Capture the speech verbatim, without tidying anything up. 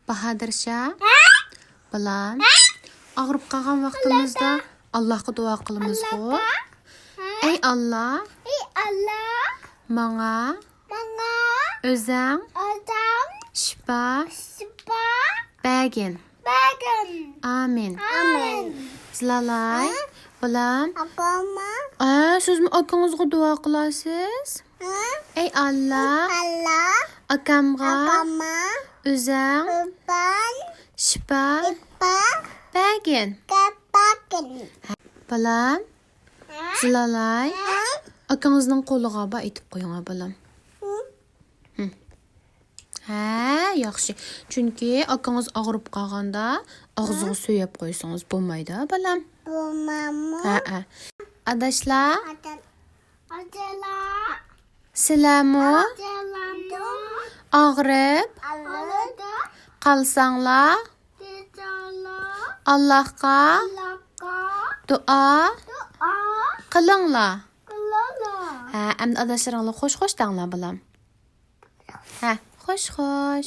باھادىرشا، بالام، ئاغرىپ قالغان ۋاقتىمىزدا ئاللاھقا دۇئا قىلىمىزغۇ. ئەي ئاللا، ماڭا ئۆزەڭ شىپا بەرگىن. ئامىن. زىلالاي، بالام. ئە، سىزمۇ ئاكىڭىزغا دۇئا قىلارسىز. ئەي ئاللا، ئاكامغا ئۆزەڭ شىپا بەرگىن. بالام، زىلالاي، ئاكىڭىزنىڭ قولىغا بار، ئېتىپ قويۇڭ، بالام. ھە، ياخشى. چۈنكى ئاكىڭىز ئاغرىپ قالغاندا ئاغزىغا سۆيەپ قويسىڭىز بولمايدۇ، بالام. ھە، ھە. ئاداشلار، سىلەرمۇ ئاغرىپ قالساڭلار، ئاللاھقا دۇئا قىلىڭلار. ھە، ئەمدى ئاداشلىرىڭلار خوش خوش دەڭلار، بالام. ھە، خوش خوش.